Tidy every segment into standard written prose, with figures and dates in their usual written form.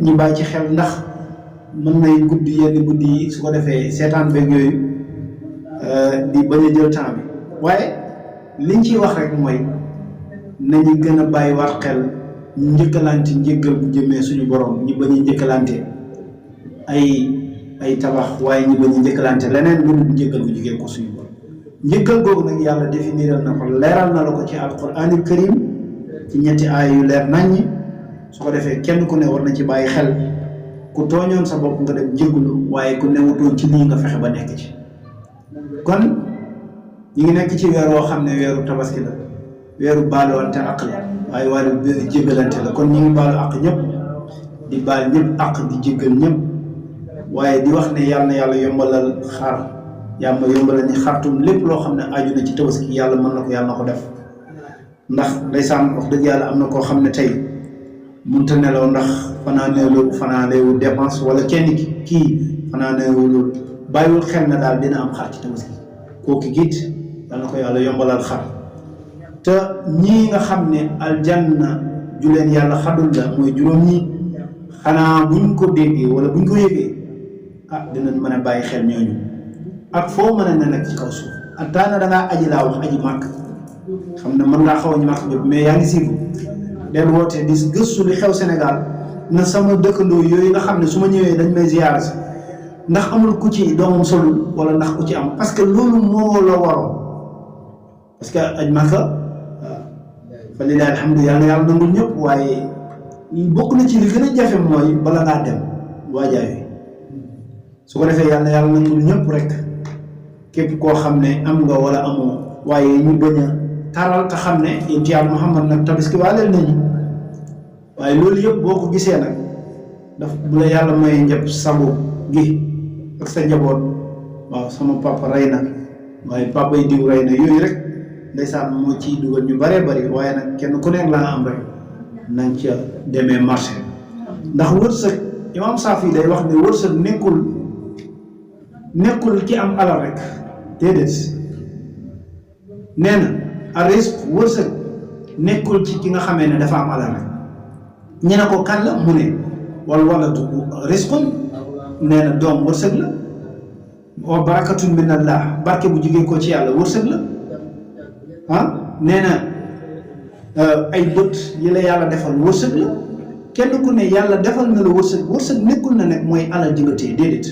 ñu bàyyi ci xel ndax mën nay guddi yenn guddi yi su ko defee seetaan beeg yooyu di bañ a jël temps bi waaye liñ ciy wax rek mooy nañu gën a bàyyiwaat xel njëkkalante njëggal bu jëmee suñu borom ñi bañ a njëkkalante ay tabax waaye ñi bañ a njëkkalante leneen lu dul njëggal bu jigee ko suñu borom njëggal googu nag yàlla définiral na ko leeral na la ko ci alquranil karim ci ñetti aaya yu leer naññi su ko defee kenn ku ne war na ci bàyyi xel ku tooñoon sa bopp nga dem jégalu waaye ku newutoon ci lii nga fexe ba nekk ci kon ñu ngi nekk ci weer woo xam ne weeru tabaski la weeru baaluwante àq la waaye weeru jégalante la kon ñu ngi baalu àq ñëpp di baal ñëpp àq di jégal ñëpp waaye di wax ne yàlla na yàlla yombalal xar yàlla yombalal ni xartum lépp loo xam ne aju na ci tabaski yàlla mën na ko yàlla na ko def ndax ndeysaan wax dëgg yàlla am na koo xam ne tey mënta nelaw ndax fanaaneewul dépense wala kenn kii fanaaneewul bàyyiwul xel na daal dina am xar ci tabaski kooku giit yal na ko yàlla yombalal xar te ñii nga xam ne aljanna ju leen yàlla xadul la mooy juróom ñi xanaa buñ ko déggee wala buñ ko yëgee dinañ mën a bàyyi xel ñooñu ak foo mën a ne nag ci kaw suuf ak daana dangaa aji laa wax aji màkk xam ne mën ngaa xaw a ñu màkk bépp mais yaa ngi siifu del woote di gëstu li xew Sénégal na sama dëkkandoo yooyu nga xam ne su ma ñëwee dañ may ziyaara si ndax amul ku ci doomam solul wala ndax ku ci am parce que loolu moo la waroon parce que aj Makka fa lillahi alhamdu yàlla yàlla nangul ñëpp waaye bokk na ci li gën a jafe mooy bala ngaa dem waajaay wi su ko defee yàlla yàlla nangul ñëpp rek képp koo xam ne am nga wala amoo waaye ñu bañ a taral te xam ne yonent Yàlla Muhammad nag tabaski waaleel nañu waaye loolu yëpp boo ko gisee nag daf bu la yàlla may njëb sabu gi ak sa njaboot waaw sama papa rey na waaye papa yi diw rey na yooyu rek ndeysaan moo ciy dugal ñu bëree bëri waaye nag kenn ku nekk la nga am rek nañ ca demee marché ndax wërsëg Imam Saafi day wax ne wërsëg nekkul ki am alal rek déedéet nee na a risque wërsëg nekkul ci ki nga xamee ne dafa am alal rek ñu ne ko kan la mu ne wala du risqun nee na doom wërsëg la wa barakatun min Allah barke bu jigee ko ci yàlla wërsëg la nee na ay bët yi la yàlla defal wërsëg la kenn ku ne yàlla defal na la wërsëg nekkul na nekk mooy alal ji nga téye déedéet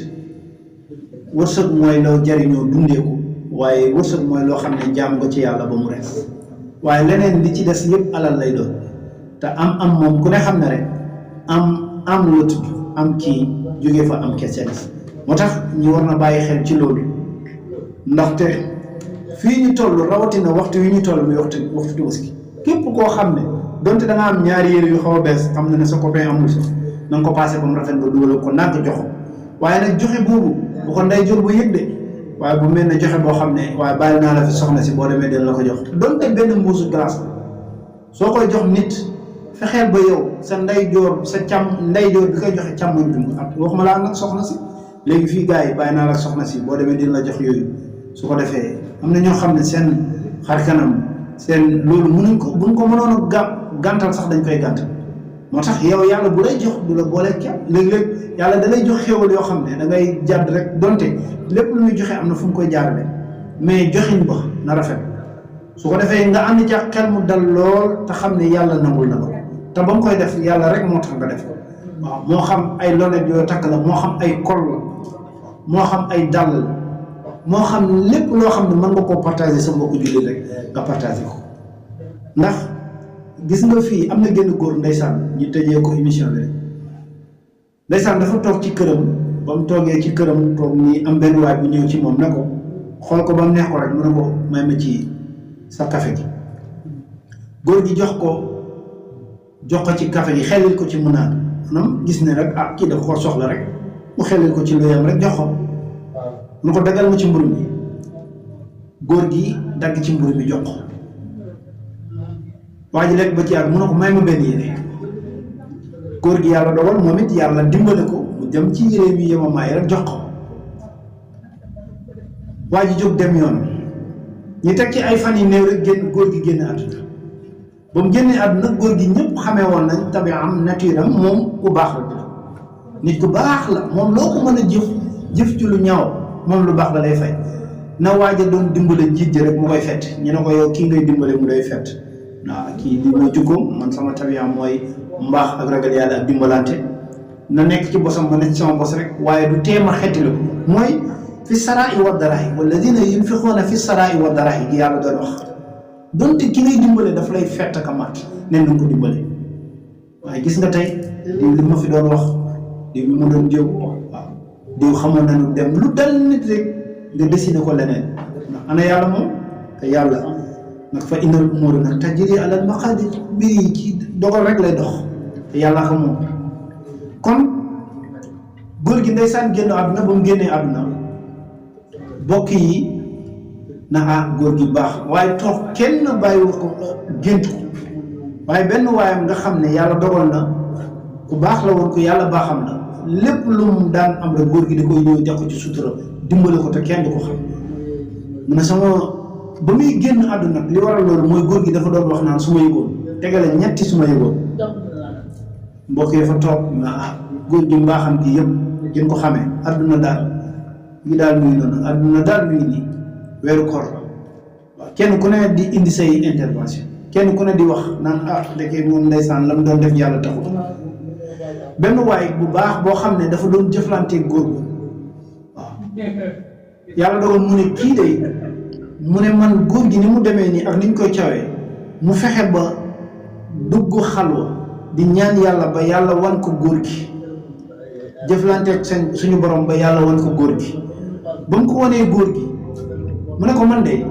wërsëg mooy loo jariñoo dundee ko waaye wërsëg mooy loo xam ne jaam nga ci yàlla ba mu rees waaye leneen li ci des yëpp alal lay doon te am moom ku ne xam ne rek am la tudd am kii jóge fa am kese des moo tax ñu war na bàyyi xel ci loolu ndaxte fii ñu toll rawatina waxtu wi ñu toll muy waxtu Tabaski képp koo xam ne donte da nga am ñaari yére yu xaw a bees xam na ne sa copain amul sax na nga ko passé ba mu rafet nga dugal ko nànk joxo waaye nag joxe boobu bu ko nday jor ba yëg de waaye bu mel ne joxe boo xam ne waaye bàyyi naa la fi soxna si boo demee del la ko jox donte benn mbuusu glace soo koy jox nit fexeel ba yow sa ndeyjoor sa ndeyjoor bi koy joxe càmmoñ bi ak waxuma laa nag soxna si léegi fii gars yi bàyyi naa la soxna si boo demee dina la jox yooyu su ko defee am na ñoo xam ne seen xar kanam seen loolu mënuñ ko buñ ko mënoon a gàntal sax dañ koy gàntal moo tax yow yàlla bu lay jox du la booleeg kenn léeg-léeg yàlla da lay jox xéwal yoo xam ne da ngay jàdd rek donte lépp lu muy joxe am na fu mu koy jaarale mais joxin ba na rafet su ko defee nga ànd ci xel mu dal lool te xam ne yàlla nangul na ko te ba mu koy def yàlla rek moo tax nga def ko waaw moo xam ay lonet yoo takk la moo xam ay kol la moo xam ay dàll la moo xam lépp loo xam ne mën nga koo partager sa mbokku jullit rek nga partager ko ndax gis nga fii am na génn góor ndeysaan ñu tëjee ko émission bi rek ndeysaan dafa toog ci këram ba mu toogee ci këram toog nii am benn waay bu ñëw ci moom ne ko xool ko ba mu neex ko rek mu ne ko may ma ci sa café gi góor gi jox ko ci café gi xelil ko ci mu naan maanaam gis ne rek kii dafa ko soxla rek mu xelil ko ci lu yam rek jox ko mu ko dagal ma ci mburu mi góor gi dagg ci mburu mi jox ko waa ji lekk ba ci yàgg mu ne ko may ma benn yére góor gi yàlla dogal moom it yàlla dimbale ko mu dem ci yére bi yemamaay rek jox ko waa ji jóg dem yoon ñu teg ci ay fan yi néew rek góor gi génn àdduna ba mu génnee àdduna góor gi ñëpp xamee woon nañ tabi am nature am moom ku baax la nit ku baax la moom loo ko mën a jëf ci lu ñaaw moom lu baax la lay fay na waaja doon dimbale njiit ji rek mu koy fett ñu ne ko yow kii ngay dimbale mu lay fett waaw kii li moo jukkoom man sama tabiyaam mooy mbaax ak ragal yàlla ak dimbalante na nekk ci bosam ma nekk ci sama bos rek waaye du teema xetti la mooy fi saraa'i wa daraa'i walladina yunfiquuna fi saraa'i wa daraa'i gi yàlla doon wax donte ki ngay dimbale daf lay fett ka mat nen na ko dimbale waaye gis nga tey diw li ma fi doon wax diw li ma doon jëw waaw diw xamoon nañu dem lu dal nit rek nga décider ko leneen ndax ana yàlla moom te yàlla nag fa innal umuura nag tajri alal maqaadir mbir yi ci dogal rek lay dox te yàlla ko moom kon góor gi ndeysaan génn àdduna ba mu génnee àdduna bokk yi na góor gi baax waaye toog kenn bàyyiwu ko gént ko waaye benn waayam nga xam ne yàlla dogal na ku baax la woon ku yàlla baaxam na lépp lu mu daan am rek góor gi di koy ñëw jox ko ci sutura dimbale ko te kenn du ko xam mu ne sama ba muy génn àdduna li waral loolu mooy góor gi dafa doon wax naan su ma yëgoon tegale ñetti su ma yëgoon mbokk yi fa toog na góor gi mbaaxam gi yëpp gën ko xamee àdduna daal yi daal muy noonu àdduna daal muy nii weeru koor waaw kenn ku ne di indi say intervention kenn ku ne di wax naan ndeke moom ndeysaan la mu doon def yàlla taxut benn waay bu baax boo xam ne dafa doon jëflanteeg góor gu waaw yàlla dogal mu ne kii de mu ne man góor gi ni mu demee nii ak ni ñu koy cawee mu fexe ba dugg xalwa di ñaan yàlla ba yàlla wan ko góor gi jëflanteeg seen suñu borom ba yàlla wan ko góor gi ba mu ko wanee góor gi mu ne ko man de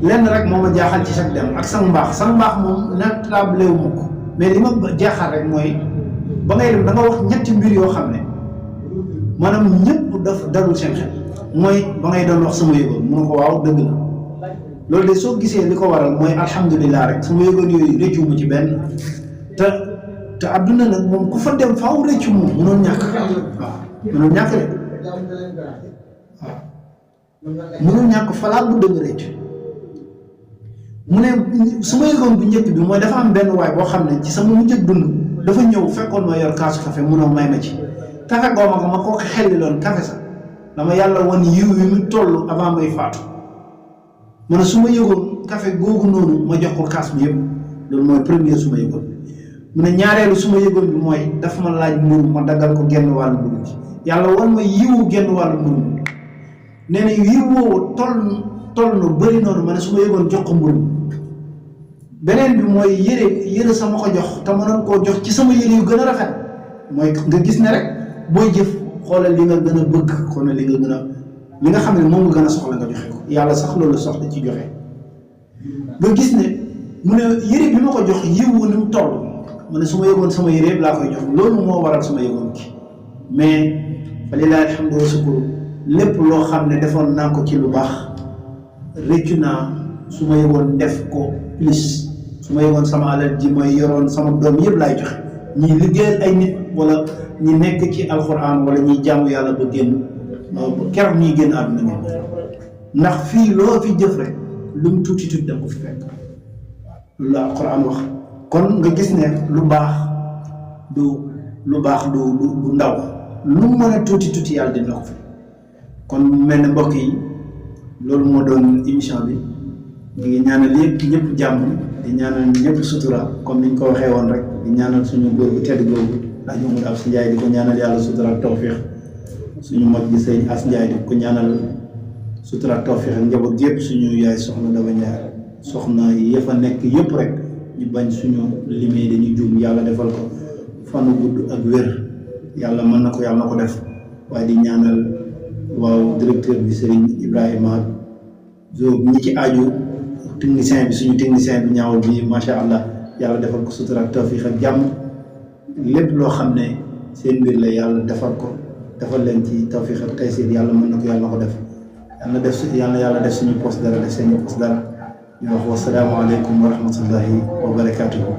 lenn rek moo ma jaaxal ci sag dem ak sa mbaax moom nattable wu ma ko mais li ma jaaxal rek mooy ba ngay dem da nga wax ñetti mbir yoo xam ne maanaam ñëpp daf dalul seen xel mooy ba ngay doon wax sama yëgoon mu ne ko waaw dëgg la loolu de soo gisee li ko waral mooy alhamdulilah rek sama yëgoon yooyu rëccu mu ci benn te adduna nag moom ku fa dem faaw rëccu moom mënoon ñàkk waaw mënoon ñàkk rek waaw mënoon ñàkk falaa bu dëgg rëccu mu ne su ma yëgoon bu njëkk bi mooy dafa am benn waay boo xam ne ci sama mujj dund dafa ñëw fekkoon ma yor kaasu café munoo may ma ci café gooma ko ma ko xelli loon café sax dama yàlla wan yiw yi mu toll avant may faatu mu ne su ma yëgoon café googu noonu ma jox ko kaas bi yëpp loolu mooy premier su ma yëgoon mu ne ñaareelu su ma yëgoon bi mooy dafa ma laaj mburu ma daggal ko genn wàllu mburu bi yàlla wan ma yiwu genn wàllu mburu bi nee na yiw woowu toll na bëri noonu ma ne su ma yëgoon jox ko mburu beneen bi mooy yére sama ko jox te mënoon koo jox ci sama yére yu gën a rafet mooy nga gis ne rek booy jëf xoolal li nga gën a bëgg xoolal li nga xam ne moom nga gën a soxla nga joxe ko yàlla sax loolu soxla ci joxe nga gis ne mu ne yére bi ma ko jox yiwu ni mu toll mu ne su ma yëgoon sama yére yëpp laa koy jox loolu moo waral sama yëgoon ki mais fa lillaahi alhamdu wa sukuru lépp loo xam ne defoon naa ko ci lu baax réccu naa su ma yëgoon def ko plus su ma yëgoon sama alal ji mooy yoroon sama doom yëpp laay joxe ñi liggéeyal ay nit wala ñi nekk ci alxuraan wala ñuy jaamu yàlla ba génn keroog ñuy génn àdduna ñoom ndax fii loo fi jëf rek lu mu tuuti tuuti da ko fi fekk loolu la alxuraan wax kon nga gis ne lu baax du ndaw lu mu mën a tuuti tuuti yàlla dina ko fi kon mel ne mbokk yi loolu moo doon émission bi ñu ngi ñaanal ñëpp jàmm di ñaanal ñëpp sutura comme niñ ko waxee woon rek di ñaanal suñu góor bu tedd googu ndax ñu As Ndiaye di ko ñaanal yàlla sutura ak tawfiix suñu mag ji sëñ As Ndiaye di ko ñaanal sutura ak tawfiix ak njaboot yëpp suñu yaay soxna Daba Ndiaye soxna yi fa nekk yëpp rek ñu bañ suñu limee dañuy juum yàlla defal ko fanu gudd ak wér yàlla mën na ko yàlla na ko def waaye di ñaanal waaw directeur bi Serigne Ibrahima zo ñi ci aju technicien bi suñu technicien bi ñaawul bi macha allah yàlla defal ko sutura ak tawfiix ak jàmm lépp loo xam ne seen mbir la yàlla defal ko defal leen ci tawfiix ak taysiir yàlla mën na ko yàlla na ko def yàlla def suñu poste dara def seen poste dara ñu wax wassalaamu aleykum wa rahmatullahi wa barakaatuhu